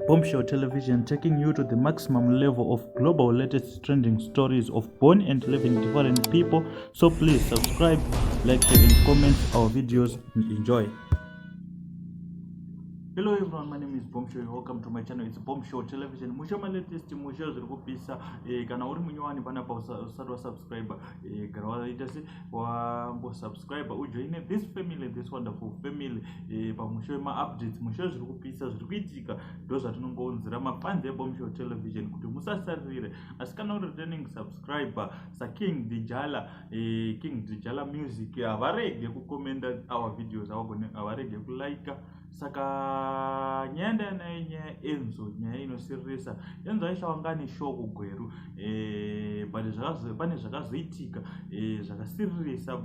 Bombshell Television taking you to the maximum level of global latest trending stories of born and living different people. So please subscribe, like, share and comment our videos and enjoy. Hello everyone, my name is Bombshell and welcome to my channel. It's Bombshell Television. Musha my latest musha zviri kupisa eh, kana uri munyowani panapa usati wasubscribe eh, gara waita se wangosubscribe ujoine this family this wonderful family eh, pamusha wemaupdates musha zviri kupisa zviri kuitika ndo zvatinongounzira mafans eBombshell Television kuti musasaririre. Asi kana uri returning subscriber saKing Dijala eh, King Dijala Music havarege kukomenda our videos havarege kulike saka nyaya ndayanayo nyaya Enzo nyaya inosiririsa Enzo Aisha wanga ane show kuGweru eh, but pane zvakazoitika eh, zvakasiririsa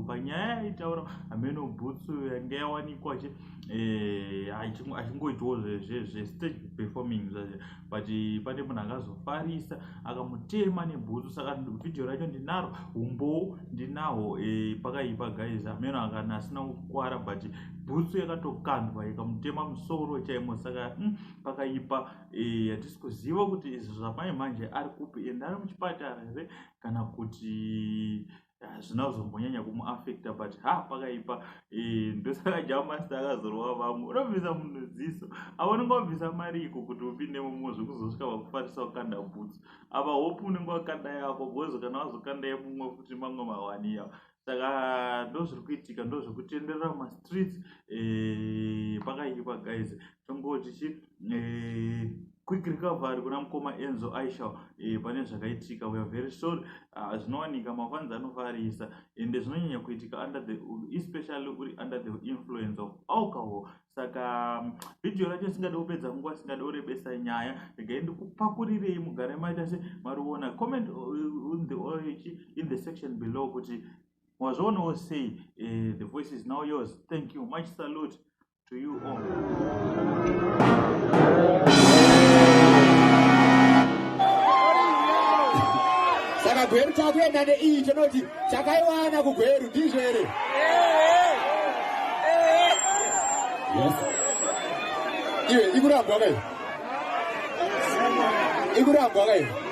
panyaya yaitaura hameno bhutsu yange yawanikwa che eh, achingoitawo zvestage performing zvacho but pane munhu akazofarisa akamutema nebhutsu saka vhidhiyo racho ndinaro umbowo ndinahwo pakaipa guys hameno akana asina kukwara but bhutsu yakatokandwa ikamutema musoro chaimo saka pakaipa hatisi kuziva kuti izvi zvamai manje ari kupi ende ari muchipatara here kana kuti hazvina kuzombonyanya kumuafecta but ha pakaipa ndosaka Jamaster akazorova vamwe unobvisa munhu ziso ava unenge wabvisa mari iko kuti upinde mumwe zvekuzosvika pakufarisa kukanda bhutsu apa hope unenge wakanda yako because kana wazokanda yemumwe futi mamwe mawani iyawo saka ndo zviri kuitika ndo zvekutenderera mumastreets pakaipa guys tongoti chi quick recovery kuna mukoma Enzo Aisha pane zvakaitika we are very sorry zvinowanika mafans anofarisa ende zvinonyanya kuitika under the especially uri under the influence of alcohol saka vhidhiyo racho singade kupedza nguva singade kurebesa nyaya regai ndikupakurirei mugare maita se mariona comment in the section below kuti wazvionawo sei the voice is now yours thank you much salute to you all saka Gweru takuenda neiyi tonoti takaiwana kuGweru ndizvo here yes iwe ikurambwa kai ikurambwa kai.